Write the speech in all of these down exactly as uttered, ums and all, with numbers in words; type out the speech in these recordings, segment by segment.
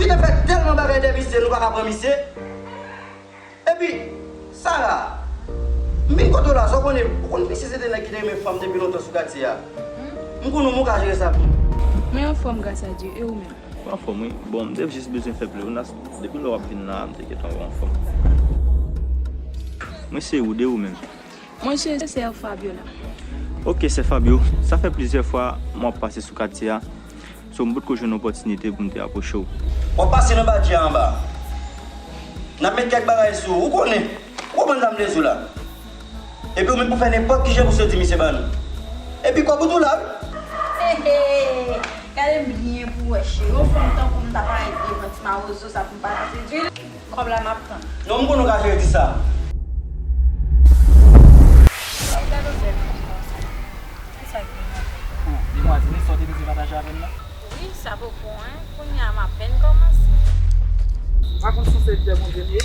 Misye fè tèlman bagay de misye, nou pa ka pran misye. Epi, Sara, m vin kote w la, sa w konnen, ou konn misye se te nèg ki te renmen fanm depi lontan sou katye a. M konnen w ka jere sa byen. Mwen anfòm, gras a Dye, e ou menm? Mwen anfòm, wi. Bon, m te jis bezwen fè plezonnas. Depi lè w ap vin la, m te gentan wè w anfòm. Mwen se Rude, ou menm? Mwen se sè Fabiola. Ok, sè Fabio, sa fè plizyè fwa m ap pase sou katye a. So, m potko jwenn opòtinite pou m te apwoche w. W ap pase nan badji a anba. N ap met kèk bagay sou ou. Ou konnen. Ou konprann sa m vle di w la. Epi ou menm pou fè nenpòt ki jan pou soti misye ban nou. Epi kòb ou tou la, wi. Hehe. Gade m byen pou w wè, cheri. Yon fanm tankou m ta parèt devan ti mawozo sa pou m pa ta sedui l. Kòb la m ap tann. Non, m konnen w ka jere ti sa. Ay, gade w bèl fanm konsa. Kisa k gen avè w? Oh, demwazèl, sa w te bezwen pataje avè m nan? Wi, sa poko, en. Kounye a m apèn kòmanse. Ou pa konn si se sèvitè Bondye m ye?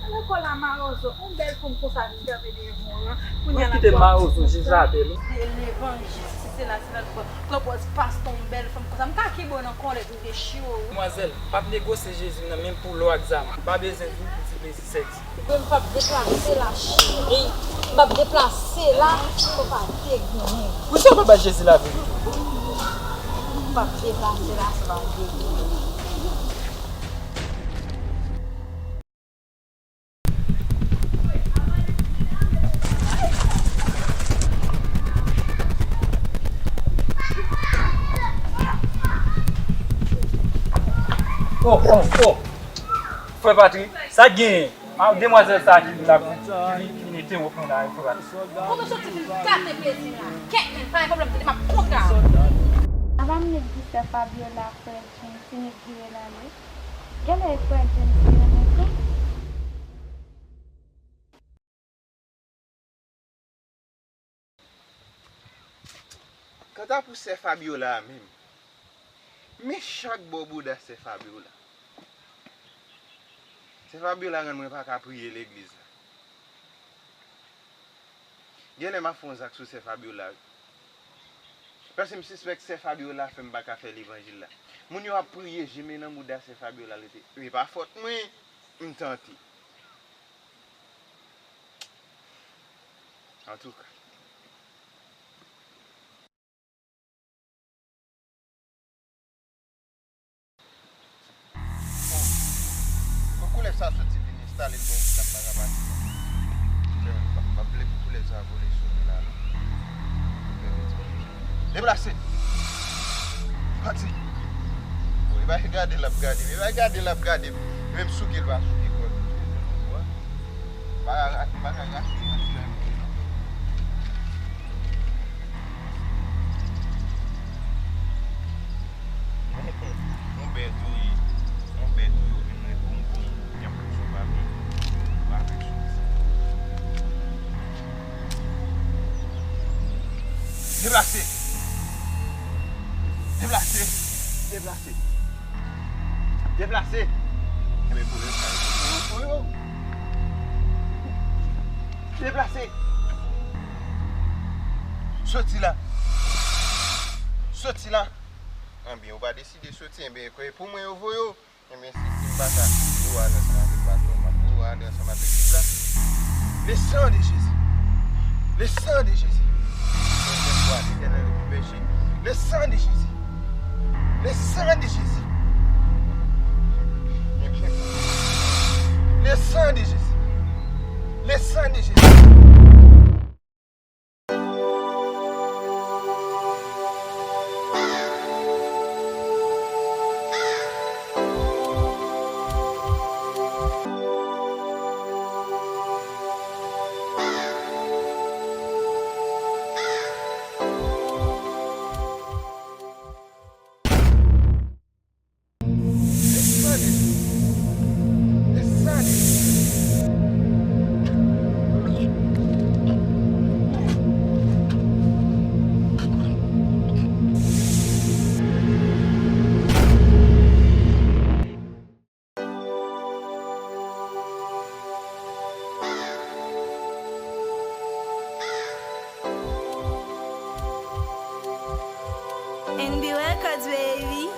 Alò, kòb la mawozo, yon bèl fanm konsa vin kanpe devan w lan. Kounye a l ap kite mawozo, Jezabèl, wi. Se levanjil, si se la, se lòt bò. Pran pòz pastè, yon bèl fanm konsa. M ka kenbe w nan kòlèt, m dechire w, wi. Demwazèl, p ap negosye Jezi nan menm pou lò ak zam. M pa bezwen di w pou ti plezi sèks. Mwen m p ap deplase la, cheri. M p ap deplase la, fò pa te genyen. Poukisa w pa bay Jezi lavi w? M p ap deplase la, fò pa te genyen. Oh, oh, oh. Frè Patri, sa k genyen? A, demwazèl sa a ki vin la, ki vin, ki vin entewonp mwen la, frè Patri. Kòman w soti vin gate plezi m la? Kèt, men, pa gen pwoblèm, tande, m ap kontre avè w. Sa va m met di sè Fabiola, frè James, se nèg vire l ale. Genlè e frè James ki renmen tou. Kanta pou sè Fabiola a menm, men chak bò bouda sè Fabiola. Sè Fabiola rann mwen pa ka priye legliz la. Genlè m ap fè yon zak sou sè Fabiola, wi. Paske m sispèk sè Fabiola fè m pa ka fè levanjil la. Moun yo ap priye, je men nan bouda sè Fabiola rete. E pa fòt mwen, m tante. Antouka. Bon, koulèv sa soti vin enstale l bò wout la, m pa ka pase. M p ap, m p ap vle pou koulèv sa vole sou mwen la, non. Deplase! Pati! Bon, e pa gade l ap gade m, e pa gade l ap gade m. E menm souke l pa souke kò l. M pa ka, m pa ka gate yon ti jan pou li, non. Yon bèt ou ye. Yon bèt ou ye, ou vin ret pou m, pou m, y ap pran sou papye. Ou pa vle soti. Deplase! Deplase! Deplase! Deplase! Enben, pwoblèm sa yo. Deplase! Soti la! Soti la! Anben, ou pa deside soti, enben, pou mwen yo voye w. Enben, si, si m pa ka, ou ale ansanm avèk patwon, m ap ou ale ansanm avèk Bib la. Le sang de Jésus. Le sang de Jésus. Enben, kwa Letènèl ki pèche. Le sang de Jésus. Le sang de Jésus. Enben, le sang de Jésus. Le sang de Jésus. N B Records, baby.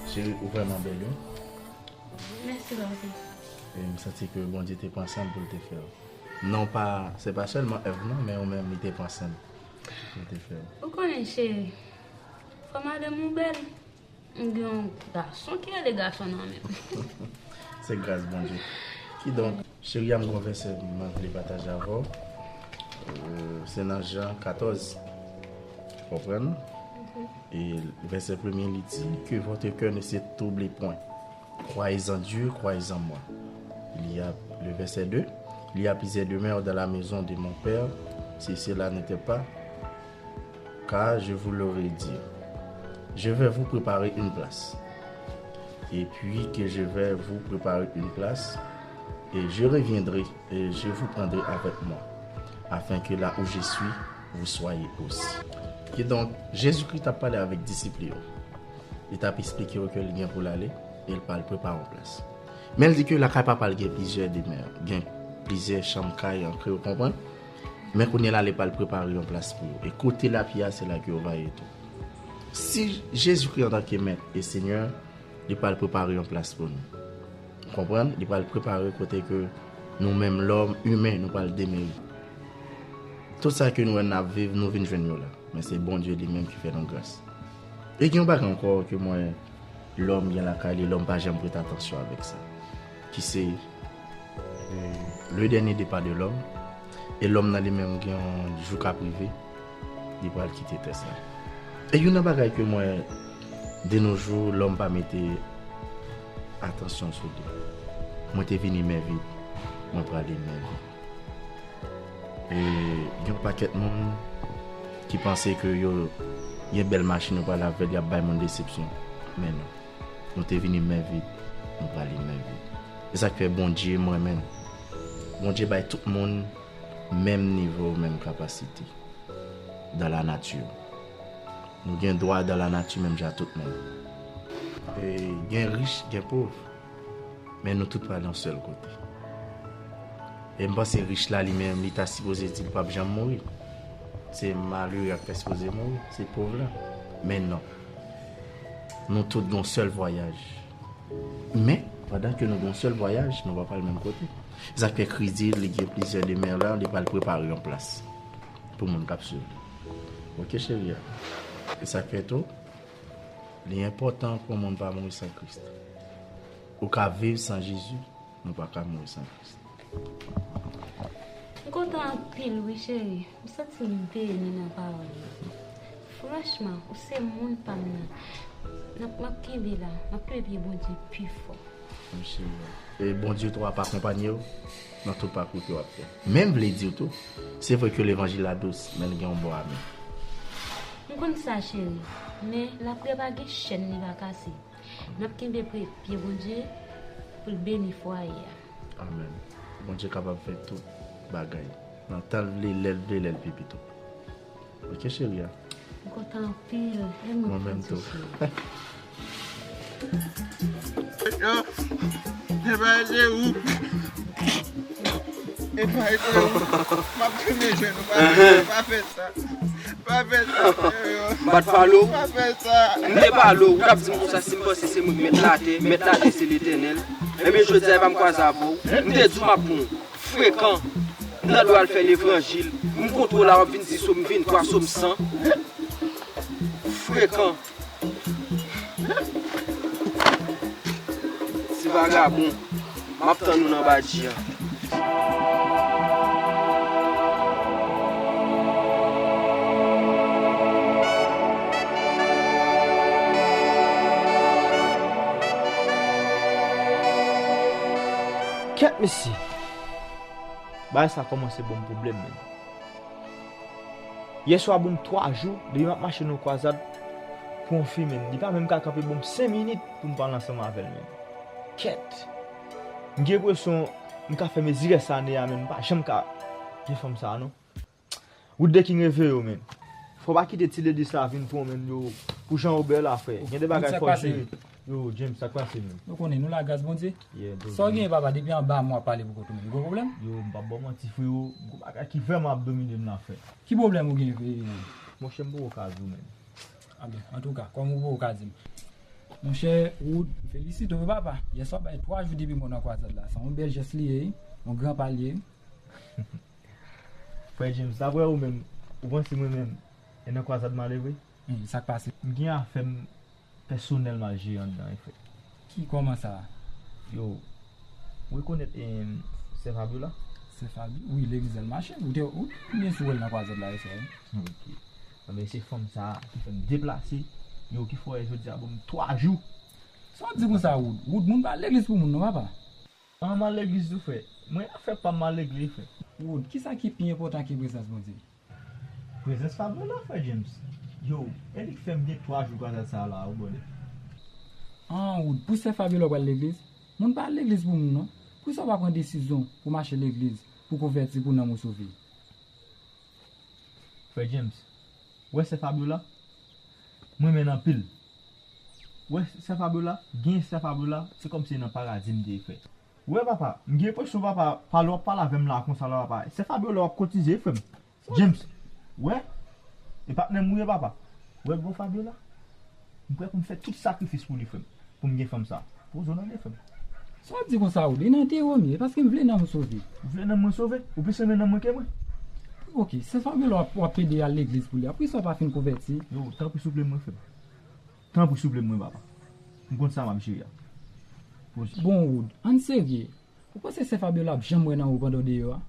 Cheri, ou vrèman bèl, wi. Mèsi, papi. E m santi ke Bondye te pran san l pou l te fè w. Non pa, se pa sèlman Èv non, men ou menm li te pran san l pou l te fè w. Ou konnen, cheri, fò madanm ou bèl, m gen yon gason ki rele gason nan men m. Se gras Bondye. Kidonk, cheri a, m gen yon vèsè m vle pataje avè w. Euh, se nan Jan katòz. Ou konprann? E vèsè premye, li di, Que votre cœur ne se trouble point. Croyez en Dieu, croyez en moi. Il y a, le verset deux, il y a plusieurs demeures dans la maison de mon Père. Si cela n'était pas, car je vous l'aurais dit. Je vais vous préparer une place. Et puis que je vais vous préparer une place, et je reviendrai, et je vous prendrai avec moi, afin que là où je suis, vous soyez aussi. Kidonk, Jezikri t ap pale avèk disip li yo. Li t ap esplike yo ke li gen pou l ale, e l pral prepare yon plas. Men l di ke lakay Papa l gen plizyè demè, gen plizyè chanm kay an kreyòl, konprann? Men kounye a la, li pral prepare yon plas pou yo. E kote l ap ye a, se la ke yo va ye tou. Si Jezikri antanke Mèt e Senyè, li pral prepare yon plas pou nou. Ou konprann? Li pral prepare kote ke nou menm, lòm imen, nou pral demere. Tout sa ke nou wè n ap viv, nou vin jwenn yo la. Men se Bondye li menm ki fè nou gras. E gen yon bagay ankò ke m wè lòm gen lakay li, lòm pa janm prete atansyon avèk sa. Ki se, euh, le dernier départ de l'homme. E lòm nan li menm gen yon jou k ap rive, li pral kite tè sa. E youn nan bagay ke m wè, de nos jours, lòm pa mete atansyon sou li. Mwen te vini men vid, mwen prale men vid. E gen yon pakèt moun ki panse ke yo gen bèl machin, yo pral avè l, y ap bay moun desepsyon. Men non. Nou te vini men vid, nou prale men vid. E sa k fè Bondye, mwen menm, Bondye bay tout moun menm nivo, menm kapasite dans la nature. Nou gen dwa dans la nature menm jan tout moun. E gen rich, gen pòv. Men nou tout prale yon sèl kote. E m panse rich la li menm, li ta sipoze di l p ap janm mouri. Se malere a k ta sipoze mouri, se pòv la. Men non. Nou tout gen yon sèl vwayaj. Men, pandan ke nou gen yon sèl vwayaj, nou pa pral menm kote. Se sa k fè Kris di, li gen plizyè demè la, li pral prepare yon plas pou moun k ap swiv li. Oke, cheri a. E sa k fè tou, li enpòtan pou yon moun pa mouri san Kris. Ou ka viv san Jezi, nou pa ka mouri san Kris. M kontan anpil wi, cheri. M santi m beni nan pawòl yo. Franchman, ou se moun pa m nan. N ap, m ap kenbe la. M ap kenbe pye Bondye pi fò. Wi, cheri. E Bondye tou ap akonpanye w nan tout pakou ke w ap fè. Men m vle di w tou, se vre ke levanjil la dous, men l gen yon bò amè. M konn sa, cheri. Men lapriyè pa gen chèn, li pa kase. N ap kenbe pre-, pye Bondye pou l beni fwaye a. Amèn. Bondye kapab fè tout bagay nan tan l vle, lè l vle, lè l pi pito. Oke, cheri a. M kontan anpil. E mwen menm tou. Yo, e pa ede ou. E pa ede ou. M ap tounen jwenn ou. Pa fè sa. Pa fè sa, frè yo. M pa t pale w. Pa fè sa. M te pale w, ou t ap di m konsa, si m panse se mwen k mèt latè, mèt latè se Letènèl. Ebyen, jodi a, e pa m kwaze avè w. M te di w m ap pran w. Frekan. M tande w al fè levanjil. M kontwole a, w ap vin di sòm venntwa, sòm san. Frekan. Ti vagabon, m ap tann ou nan badji a. Kèt mesye! Bagay sa kòmanse ban m pwoblèm, menm. Yèswa ban m twa jou depi m ap mache nan yon kwazad pou yon fi, menm. Li pa menm ka kanpe ban m senk minit pou m pale ansanm avè l, menm. Kèt! M gen enpresyon m ka fè mezi rès ane a, menm. M pa janm ka gen fanm sa a, non. Wood the King, reveye w, menm. Fò w pa kite ti lady sa vin pran w, menm, yo, pou jan w bèl la, frè. Gen de bagay fò w jere. Yo, James, sa k pase, menm? Nou konnen nou la, gras Bondye. Sa w genyen, papa, depi anba a m w ap pale pou kont ou menm. Gwo pwoblèm? Yo, m p ap ba w manti, frewo. Gwo bagay ki vrèman ap domine m la, frè. Ki pwoblèm ou genyen, frè? Monchè, m poko ka di w, menm. Anben, antouka, kòm ou poko ka di m. Monchè, Wood, felisite w wi papa. Yèswa bay twa jou depi mwen nan kwazad la. Se yon bèl jès li ye, wi. Yon gran pa l ye, wi. Frè James, daprè ou menm, ou panse mwen menm, e nan kwazad m ale vre? Hmm, sa k pase? M gen afè m pèsonèl m al jere anndan wi, frè. Ki kòman sa? Yo, ou rekonèt, em, sè Fabiola? Sè Fabiola? Wi, legliz la l mache. Ou te, ou te byen sou wè l nan kwazad la yèswa, wi. Ok. Anben, se fanm sa a ki fè m deplase. Yo, ki fè w wè jodi a ban m twa jou. Sa w di konsa, Wood? Wood, moun pa al legliz pou moun non, papa. An, m al legliz tou, frè. Mwen, afè pa m, m al legliz, frè. Wood, kisa ki pi enpòtan ke prezans Bondye? Prezans Fabiola, frè James. Yo, e li k fè m gen twa jou kwazad sa a la, wi, brother. An, Wood, pou sè Fabiola w pral legliz? Moun pa al legliz pou moun non. Poukisa w pa pran desizyon pou mache legliz, pou konvèti, pou nanm ou sove? Frè James, ou wè sè Fabiola? Mwen renmen l anpil. Ou wè sè Fabiola? Gen sè Fabiola, se kòmsi se nan paradi m te ye, frè. Ou wè papa, m gen enpresyon papa, pale w ap pale avè m la konsa la papa. Sè Fabiola w ap kotize wi frè m. James, ou wè? E patnè m ou ye papa. Ou wè bò Fabiola? M prè pou m fè tout sakrifis pou li frè m. Pou m gen fanm sa. Poze w nan de frè m. Sa w ap di konsa Wood? E nan de w m ye, paske m vle nanm ou sove. Ou vle nanm mwen sove? Ou plis renmen nanm mwen ke mwen? Ok, sè Fabiola w ap, w ap pede al legliz pou li a. Poukisa w pa fin konvèti? Yo, tanpri souple mwen frè m. Tanpri souple mwen papa. M konn sa m ap jere a. Poze. Bon Wood, ann serye. Ou panse sè Fabiola ap janm wè nan ou pandan w deyò a?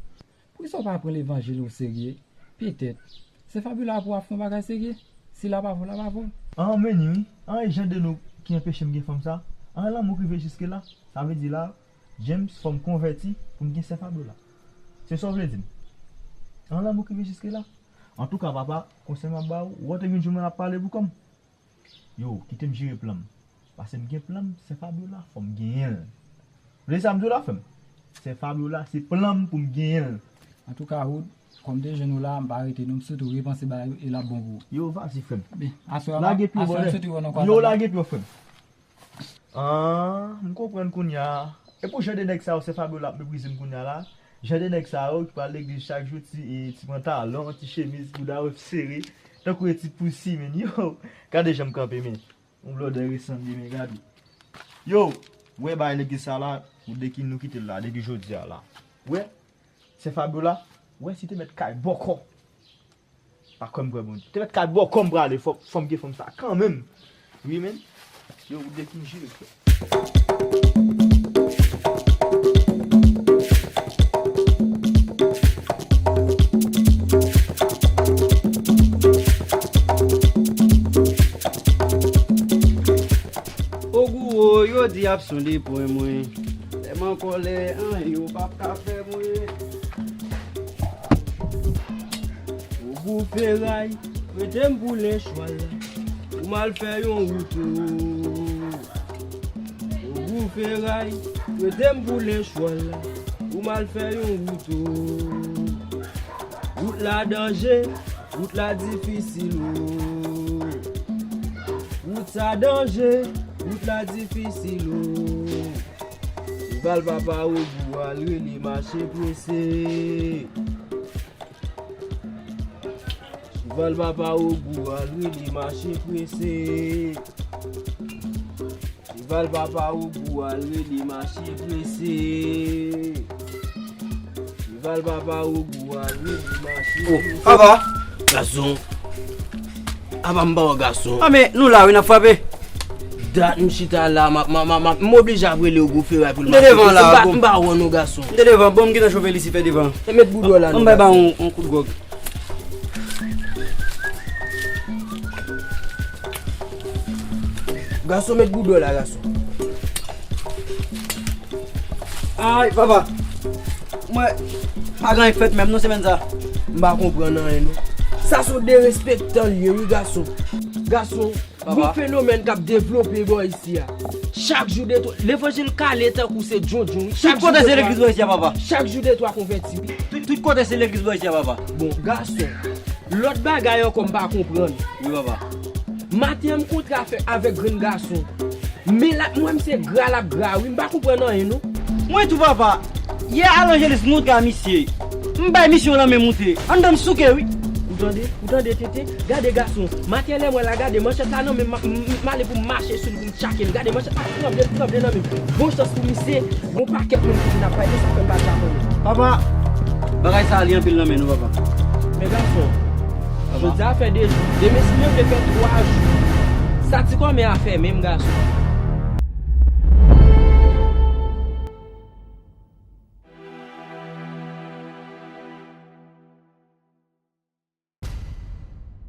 Poukisa w pa pran levanjil ou serye? Petèt, sè Fabiola ap wè w ap fè yon bagay serye. Si l ap avè w, l ap avè w. An, men ni wi. An, e jan de nou ki anpeche m gen fanm sa. An, lanmou k rive jiske la. Sa vle di la, James, fò m konvèti pou m gen sè Fabiola. Se sa w vle di m? An, lanmou k rive jiske la. Antouka, papa, konsèy m ap ba ou, ou wè w te gen yon jou mwen ap pale pou kò m. Yo, kite m jere plan m. Paske m gen plan m, sè Fabiola, fò m genyen l. Ou tande sa m di w la, frè m? Sè Fabiola, se plan m pou m genyen l. Antouka, Wood, kòm m te jwenn ou la, m pa rete non, m swete w repanse bagay yo e l ap bon pou ou. Yo, vasi, frè m. Aswè a, lage pye w, aswè a, m swete w nan kwazad la. Yo, lage pye w, frè m. Ah, m konprann kounye a. E pou jan de nèg sa yo, sè Fabiola ap meprize m kounye a la. Jan de nèg sa yo ki pral legliz chak jou, ti, e, ti pantalon, ti chemiz, bouda yo sere, tankou e ti pousi, men yo. Gade jan m kanpe, men. Yon blòdè resanble, men gade. Yo, wè bay legliz sa la, ou de ki nou kite l la, depi jodi a la. Wè, sè Fabiola, wè si te mèt kay bòkò. Pa kwè m kwè Bondye. Te mèt kay bòkò m prale, fò, fò m gen fanm sa kanmenm. Wi, men. Yo, ou de ki m jire, frè. Ogou, yo di y ap sonde pwen mwen. Lè m an kòlè, anyen yo p ap ka fè mwen. Ogou Feray, prete m pou lenchwal, pou m al fè yon wout. Ogou Feray, prete m pou lenchwal, pou m al fè yon wout. Wout la danje, wout la difisil, o. Wout sa danje, wout la difisil, o. Cheval papa Ogou al rele mache prese. Cheval papa Ogou al rele mache prese. Cheval papa Ogou al rele mache prese. Cheval papa Ogou al rele mache prese. Oh, papa! Gason. Apa m pa wè gason? Ah, men nou la wi, n ap frape. Dat m chita la, m ap, m ap, m ap, m ap, m oblije ap rele Ogou Feray pou l mache prese. M te devan la, m pa, bon. M pa wè non gason. M te devan, bon, m gentan chofè li si fè devan. E met boudò la, non, bay ba yon, yon kout gwòg. Gason, met boudò la, gason. Ay, papa. Mwen, pa gen anyen k fèt menm non semèn sa. M pa konprann anyen non. Sa se yon derespektan l ye wi, gason. Gason, gon fenomèn k ap devlope bò isi a. Chak jou de twa, levanjil kale tankou se djondjon wi. Tout kote se legliz bò isi a, papa. Chak jou de twa konvèti wi. Tout, tout kote se legliz bò isi a, papa. Bon, gason, lòt bagay ankò m pa konprann. Wi, papa. Maten an m kontre afè avèk grenn gason. Men l ap, m wè misye gra l ap gra wi, m pa konprann anyen non. Mwen tou papa, yè a Lanjelis m montre a misye. M bay misye yon lanmen moute. Anndan m souke wi. Ou tande? Ou tande, tenten? Gade gason. Maten lè mwen la, gade manchèt la nan men m, m, m ale pou m mache sou li pou m tchake l. Gade manchèt la tranble, tranble nan men m. Bon chans pou misye, gon pakèt moun ki vin ap pale, sa fè m pa t ka konnen. Papa, bagay sa li anpil nan men nou, papa. Men gason, jodi a fè de jou. Demen si Dye vle fè twa jou. Sa ti kòmè a fè menm, gason.